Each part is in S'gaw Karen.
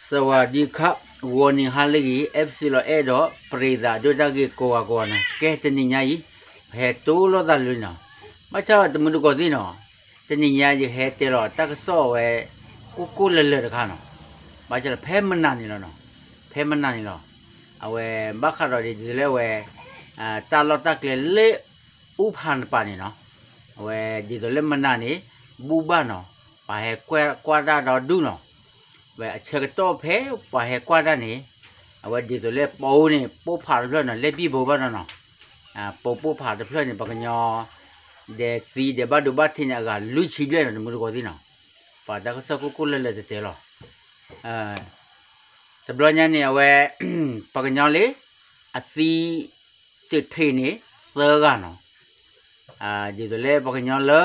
စဝၤဒံခး ဂီၤနံၤဟါလၢအဂ့ၤ အဲၣ်ပစံးလီၤအဲၣ်ဒီး ပရ့ၤသးဒိၣ်တၢ်ဂ့ၢ်ကိးဂၤကိးဂၤန့ၣ် ကဲတနံၤညါအံၤ ပဟဲတိၢ်လိာ်သးလၢလံနီၤ, ဘၣ်ဆၣ်တမုၢ်တကိးသ့ၣ်နီၤ, တနံၤညါယဟဲတဲလီၤတၢ်ကစီၣ်ဝဲ ကိၢ်ကိၢ်လၢၤလၢၤတခါနီၤ, ဘၣ်ဆၣ်ဒီးဖဲမနၤန့ၣ်လီၤနီၤ, ဖဲမနၤန့ၣ်လီၤ, အဝဲဘၣ်ဃးဒီးဒ်သိးလၢဝဲ တၢ်လီၢ်တၢ်ကျဲလၢ အူဖးနပၤန့ၣ်နီၤ, အဝဲဒ်သိးလၢမနၤန့ၣ် ဘူၣ်ဘၣ်နီၤ, ပှၤဟဲကွၢ်တၢ်ဒီဒူၣ်နီၤ, ဝဲအဆၢကတီၢ်ဖဲပှၤဟဲကွၢ်တၢ်န့ၣ်, အဝဲဒ်သိးလၢပိန့ၣ် ပိၢ်ဖးတဖျၢၣ်နီၤ လဲၣ်ဘံၣ်ဘိဘၣ်နီၤနီၤ, ပိၢ်ပိၢ်ဖးတဖျၢၣ်န့ၣ် ပှၤကညီ ဒဲးသံဒဲးဘၣ်ဒိဘၣ်ထံးန့ၣ် အဂၤလွံၢ်ဆံဘျဲၣ်နီၤ တမုၢ်တကိးသ့ၣ်နီၤ, ပှၤတၢ်ကစီၣ်ကိၢ်ကိၢ်လၢၤလၢၤတဲတဲလီၤ တဘျီညါန့ၣ် အဝဲ ပှၤကညီလၢ အသံ တထံးန့ၣ် သၢဂၤနီၤ, ဒ်သိးလၢပှၤကညီလၢ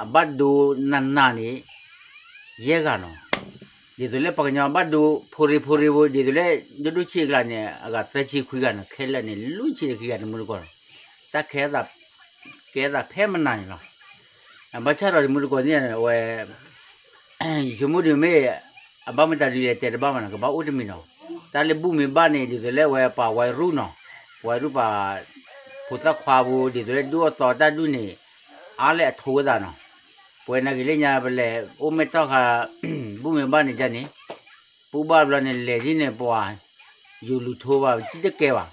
အဘၣ်ဒိနးနးန့ၣ် ယဲၢ်ဂၤနီၤ, ဒ်သိးလၢပှၤကညီဘၣ်ဒိဖိရ့ဖိရ့ဖိ ဒ်သိးလၢ ဒိၣ်ဒိၣ်ဆံးအကျါန့ၣ် အဂၤသၢဆံခွံဂၤနီၤ, ခဲလၢာ်န့ၣ် လွံၢ်ဆံတခံဂၤ တမုၢ်တကိးနီၤ, တၢ်ကဲသးဖဲမနၤန့ၣ်လီၤ. ဘၣ်ဆၣ်ဒီးတမုၢ်တကိးန့ၣ် အဝဲ ယဆိကမိၣ်ဒုးမ့ၢ် အဘၣ်မတၤဒုးလဲၤတဲတဘၣ်ဘၣ်နီၤ ကဘၣ်အိၣ်တမံၤနီၤ, တၢ်လၢဘူၣ်မ့ၢ်ဘၣ်န့ၣ် ဒ်သိးလၢဝဲပှၤဝဲရူၣ်နီၤ, ဝဲရူၣ်ပှၤ ဖိသၣ်ခွါဖိ ဒ်သိးလၢဒူၣ်အသီတၢ်ဒူၣ်န့ၣ် အါလဲၣ်အထိသးနီၤ, ပဝဲနာ်က့ၤလၢညါပလဲၤအိၣ်မဲာ်တီၢ်ခါ ဘူၣ်မ့ၢ်ဘၣ်န့ၣ်ဒ်န့ၣ် ဘူၣ်ဘၣ်ဘျီန့ၣ် လဲၤဒ်န့ၣ်ပှၤ ယိၤလူၤထိဘၣ် ကံၣ်တကဲဘၣ်,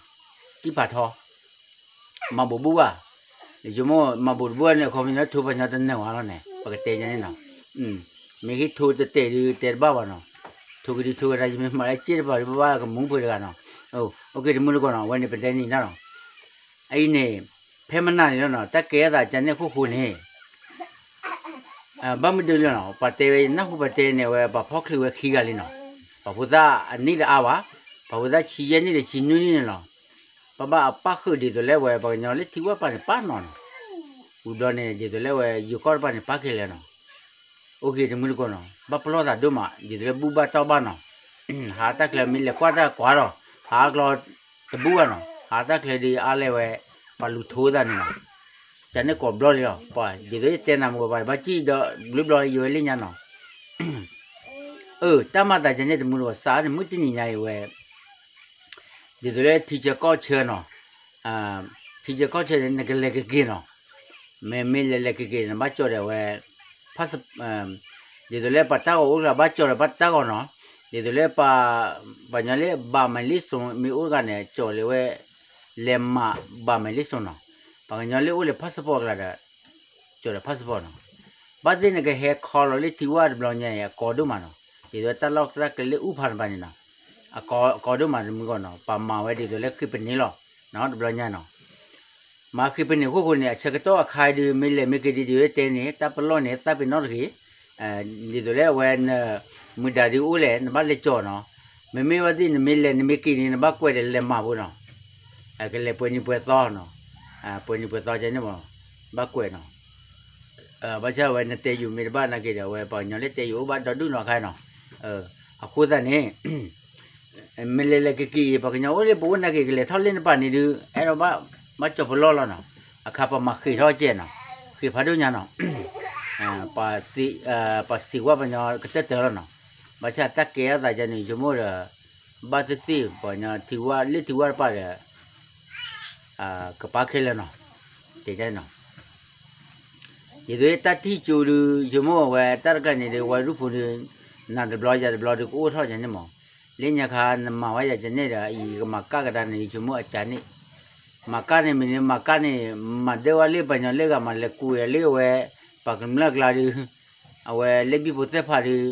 ကံၣ်ဖးထီ မၤဘိးဘူၣ်ဘၣ်, ယဆိကမိၣ်မၤဘိးတဘူၣ်ဘၣ်န့ၣ် အခီပညီထိပှၤကညီတနၢၤဝဲလီၤန့ၣ် ပကတဲညါန့ၣ်နီၤ, မ့ၢ်ဟ့ၣ်ထိတတဲာ်ဒုးတဲတဘၣ်ဘၣ်နီၤ, ထိကဒုးထိကဒါ ယမ့ၢ်မၤလၢစ့ၢ်တပၤဒုး ဘၣ်ဘၣ်ကမူဖိတဂၤနီၤ, အိၣ်က့ၤ တမုၢ်တကိးနီၤ အဝဲန့ၣ်ပတဲန့ၣ်နီၤ, အအံၤန့ၣ် ဖဲမနၤန့ၣ်လီၤနီၤ တၢ်ကဲအသးကန့ၣ်အခိၣ်ဃိန့ၣ် ဘၣ်မနုၤဒုးလီၤနီၤ ပှၤတဲဝဲ နၢ်ဟူပှၤတဲန့ၣ် အဝဲပှၤဖီၣ်ချံးဝဲခံဂၤလံနီၤ, ပှၤဖိသၣ်အနံၣ်တအါဘၣ်, ပှၤဖိသၣ်ဆံယဲၢ်နံၣ်ဒီးဆံနွံနံၣ်န့ၣ်လီၤ, ပဘၣ်အပၣ်ဃုာ်ဒ်သိးလၢဝဲပှၤကညီလၢထံဝၣ်ပၤန့ၣ်ပၣ်နီၤနီၤ, ဝံၤဘျီန့ၣ် ဒ်သိးလၢဝဲယိၤကီၢ်တပၤန့ၣ်ပၣ်ခဲလၢာ်နီၤ, အိၣ်က့ၤ တမုၢ်တကိးနီၤ ဘၣ်ပလီၢ်သးဒိၣ်မး ဒ်သိးလၢဘူၣ်ဘၣ်တီၢ်ဘၣ်နီၤ, ဟးတၢ်ကျဲမ့ၢ်လဲၤကွၢ်တၢ်ကွၢ်ဒီး ဟးကျီတဘူၣ်ဘၣ်နီၤ ဟးတၢ်ကျဲဒုးအါလဲၣ်ဝဲ ပှၤလူၤထိသးန့ၣ်နီၤ, ကန့ၣ်ကိးဘျီလံလီၤ ပှၤဒ်သိးယတဲနၤမ့ၢ်ပှၤဘၣ်စံၣ်ဒီးဘျုးဘျီယဝဲလၢညါနီၤ, အၢ တၢ်မၤသးကန့ၣ် တမုၢ်တကိးစးန့ၣ် မုၢ်တနံၤညါအံၤဝဲ ဒ်သိးလၢထံဆၢကီၢ်ဆၢနီၤ, ထံဆၢကီၢ်ဆၢန့ၣ် နကလဲၤကက့ၤနီၤ, မ့မ့ၢ်လဲၤလဲၤကက့ၤ နဘၣ်ကၠီၣ်ဒီးဝဲ ဒ်သိးလၢပှၤတၢ်ဂီၤအိၣ်ကျါ ဘၣ်ကၠီၣ်ဒီးပှၤတၢ်ဂီၤနီၤ, ဒ်သိးလၢ ပှၤညီလၢဘၣ်မၤလ့စိၤမ့ၢ်အိၣ်တဂၤန့ၣ် ကၠီၣ်လၢဝဲ လဲၤမၤဘၣ်မၤလ့စိၤနီၤ, ပှၤကညီလၢအိၣ်လၢ passport အကျါဒီး ကၠီၣ်ဒီး passport နီၤ, ဘၣ်သ့ၣ်နကဟဲခီလီၤလၢထံဝၣ်တဘျီညါအံၤ အကီဒိၣ်မးနီၤ, ဒ်သိးတၢ်လီၢ်တၢ်ကျဲလၢအူဖးတပၤန့ၣ်နီၤ, အကီဒိၣ်မး တမုၢ်တကိးနီၤ ပှၤမၤဝဲဒ်သိးလၢဃ့ပန့ၢ်လီၤ, တဘျီညါနီၤ မၤဃ့ပန့ၢ်အခိၣ်ဃိန့ၣ် အဆၢကတီၢ်အခါဒုး မ့ၢ်လဲၤမ့ၢ်က့ၤဒ်ဒ်ဝဲတဲန့ၣ် တၢ်ပလီၢ်န့ၣ် သးပ့ၤနီၣ်တဂ့ၤ, ဒ်သိးလၢအဝဲန မုၢ်ဒၣ်ဒုးအိၣ်လဲၣ် နဘၣ်လဲၤကၠီၣ်နီၤ, မ့မ့ၢ်ဘၣ်သ့ၣ် နမ့ၢ်လဲၤနမ့ၢ်က့ၤန့ၣ် နဘၣ်ကွဲးဒီးလဲၤမၤဖိနီၤ, ကလဲၤပှဲၤနံၤပှဲၤသီနီၤ, ပှဲၤနံၤပှဲၤသီကန့ၣ်မး, ဘၣ်ကွဲးနီၤ ဘၣ်ဆၣ်ဝဲနတဲယိၤမ့ၢ်တဘၣ်နာ်က့ၤဒီး အဝဲပှၤကညီလၢတဲယိၤအိၣ်ဘၣ်ဒီဒူၣ်နီၤခါနီၤ, အဃိသတးန့ၣ် မ့ၢ်လဲၤလဲၤက့ၤက့ၤ ပှၤကညီအိၣ်လၢပအိၣ်နာ်က့ၤ ကလဲၤထီၣ်လၢနပၤန့ၣ်ဒုး အဲၣ်ဒိးဘၣ် ဘၣ်ကၠီၣ်ပလီၢ်လီၤနီၤ, အခါပှၤမၤဃ့ၢ်ထီၣ်ကဲနီၤ, ဃ့ၢ်ဖးဒိၣ်ညါနီၤ, ပှၤစံးဝဲပှၤကညီကတၢၢ်တၢၢ်လီၤနီၤ, ဘၣ်ဆၣ်တၢ်ကဲထီၣ်သးယန့ၣ် ယဆိကမိၣ်ဒီး ဘၣ်သ့ၣ်သ့ၣ် ပှၤကညီထံဝၣ်လၢထံဝၣ်တပၤဒီး ကပာ်ခဲလၢာ်နီၤ, တဲနီၤ ဒ်သိးတၢ်ထံၣ်ကၠိဒုး ယဆိကမိၣ်အဝဲတၢ်တကျါန့ၣ်ဒီး ဝဲရူၢ်ဖိဒုး နၤတဘျီယၤတဘျီဒုး ကအိၣ်ထီၣ်ယၤန့ၣ်မး, လၢညါခါနမၤဝဲယၤကန့ၣ်ဒီး အံၤကမၤကၣ်ကဒါန့ၣ် ယဆိကမိၣ်အကန့ၣ်, မၤကၣ်န့ၣ်မ့ၢ်န့ၣ် မၤကၣ်န့ၣ် မၤဒၢဝဲလၢပှၤကညီလၢဂၤမး လဲၤကူးယၤလၢဝဲ ပှၤကမျၢၢ်အကျါဒုး အဝဲလၢဘံၣ်ဖိသ့ၣ်တဖၣ်ဒုး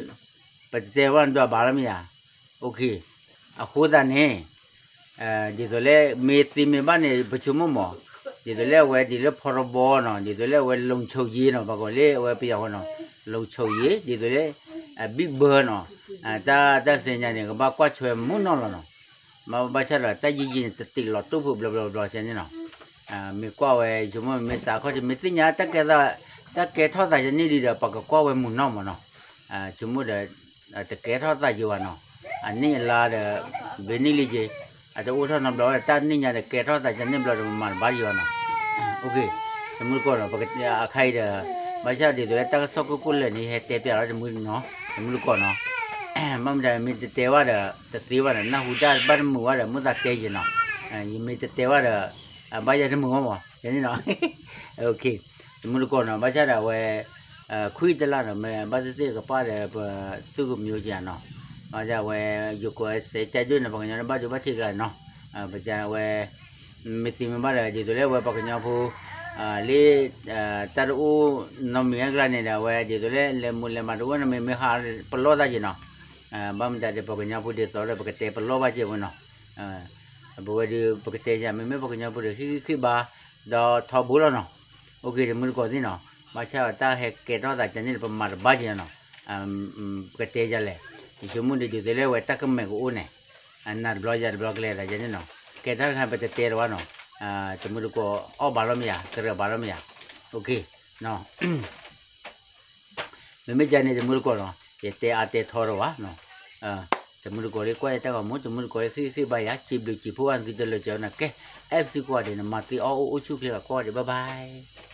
ပတတဲဘၣ်နဒွးဘၣ်လီၤမ့ၢ်ဧါ, အဃိသတးန့ၣ် ဒ်သိးလၢ မ့ၢ်သ့မ့ၢ်ဘၣ်န့ၣ် ပဆိကမိၣ်မး, ဒ်သိးလၢအဝဲဒ်လၢဖီတဘီနီၤ, ဒ်သိးလၢအဝဲ လုံခြုံရေး နီၤ, ပှၤကိးလၢအဝဲပယီၤဃီနီၤ, လုံခြုံရေး ဒ်သိးလၢ အဘံၣ်ဘၢနီၤ, တၢ်တၢ်စဲညါန့ၣ် ကဘၣ်ကွၢ်ထွဲမုၢ်နီၢ်လီၤနီၤ, ဘၣ်ဆၣ်ဒီးတၢ်ယံာ်ယံာ်န့ၣ် တတ့ၢ်လီၤတိၢ်ဖိဘျီဘျီဘျီန့ၣ်နီၤ, မ့ၢ်ကွၢ်ဝဲ ယဆိကမိၣ်မ့ၢ်စးခီၣ်ထံး မ့ၢ်သ့ၣ်ညါတၢ်ကဲထီၣ် တၢ်ကဲထီၣ်သးယန့ၣ်ဒုးဒီး ပှၤကကွၢ်ဝဲမုၢ်နီၢ်မးနီၤ, ဆိကမိၣ်ဒီး တကဲထီၣ်သးယိၤဘၣ်နီၤ, အနံၣ်အလါဒီး ဘ့နံၣ်လံက့ၤ, အတအိၣ်ထီၣ်နီတဘျီဝဲ တၢ်နံၣ်ညါဒီးကဲထီၣ်သးယန့ၣ်ဘျီဒီး မၤတဘၣ်ယိၤဘၣ်နီၤ, တမုၢ်တကိးနီၤ, အခါအံၤဒီး ဘၣ်ဆၣ်ဒ်သိးလၢတၢ်ကစီၣ်ကိၢ်ကိၢ်လၢာ်န့ၣ် ဟဲတဲပျးလီၤတမုၢ်နီၤ, တမုၢ်တကိးနီၤ ဘၣ်မတၤမ့ၢ်တတဲဘၣ်ဒီး တသ့ဘၣ်ဒီး နၢ်ဟူတၢ်ဘၣ်တမုာ်ဘၣ်ဒီး မုၢ်သးတဲယံၤနီၤ, ယမ့ၢ်တတဲဘၣ်ဒီး ဘၣ်ယၤတမုာ်ဘၣ်မး ယန့ၣ်နီၤ, တမုၢ်တကိးနီၤ ဘၣ်ဆၣ်ဒီးအဝဲ ခွံတလါနီၤ မ့ၢ်ဘၣ်သ့ၣ်သ့ၣ်ကပၣ်ဒီး ပသူၣ်ကမျိုးစ့ၢ်နီၤ, ဘၣ်ဆၣ်အဝဲ ယကိးစဲးကၢ်ဒိၣ်န့ၣ် ပှၤကညီန့ၣ် ဘၣ်ဒိဘၣ်ထံးကျါနီၤ, ပကဝဲ မ့ၢ်သ့မ့ၢ်ဘၣ်ဒီး ဒ်သိးလၢအဝဲပှၤကညီဖိ လၢ တၢ်တအိၣ်နီတမံၤအကျါန့ၣ်ဒီး အဝဲဒ်သိးလၢ လဲၤမူးလဲၤမၤတအိၣ်နီတမံၤ မ့ၢ်ဟးပလီၢ်သးက့ၤနီၤ, ဘၣ်မတၤဒီး ပှၤကညီဖိဒ်သိးဒီး ပကတဲပလီၢ်ဘၣ်က့ၤဝဲနီၤ, ပဝဲဒုး ပကတဲယၤ မ့မ့ၢ်ပှၤကညီဖိဒီး ဟ့ၣ်ဂံၢ်ဟ့ၣ်ဘါ ဒီးထီဘိလီၤနီၤ, အိၣ်ခ့တမုၢ်တကိးသ့ၣ်နီၤ, ဘၣ်ဆၣ်ဒီးတၢ်ဟဲကဲထီၣ်သးကန့ၣ်ဒီး ပမၤတဘၣ်က့ၤနီၤ, ပကတဲယၤလဲၣ်, ယဆိကမိၣ်ဒ်သိးလၢအဝဲတၢ်ကမဲာ်ကအိၣ်န့ၣ် နၤတဘျီယၤတဘျီကလဲၤသးယၤန့ၣ်နီၤ, ကဲတၢ်တခါပတတဲလၢၤဘၣ်နီၤ, တမုၢ်တကိးအီၣ်ဘၣ်လီၤမ့ၢ်ယၤ ကရၢဘၣ်လီၤမ့ၢ်ယၤ, အိၣ်ခ့, မ့မ့ၢ်ယၤန့ၣ် တမုၢ်တကိးနီၤ ယတဲအါတဲထီဒီးဘၣ်, တမုၢ်တကိးလၢကွၢ်ယတၢ်ဂီၤမူ တမုၢ်တကိးလၢဟ့ၣ်ဂံၢ်ဟ့ၣ်ဘါယၤ စံးဘျုးစံးဖှိၣ်အသုတလၢာ်ကီနီၤ ကဲ, အဲၣ်ပစံးကွၢ်ဒံး နမၤသ့အီၣ်အိၣ်အိၣ်ဆူၣ်ချ့လီၤ ကွၢ်ဒံး bye bye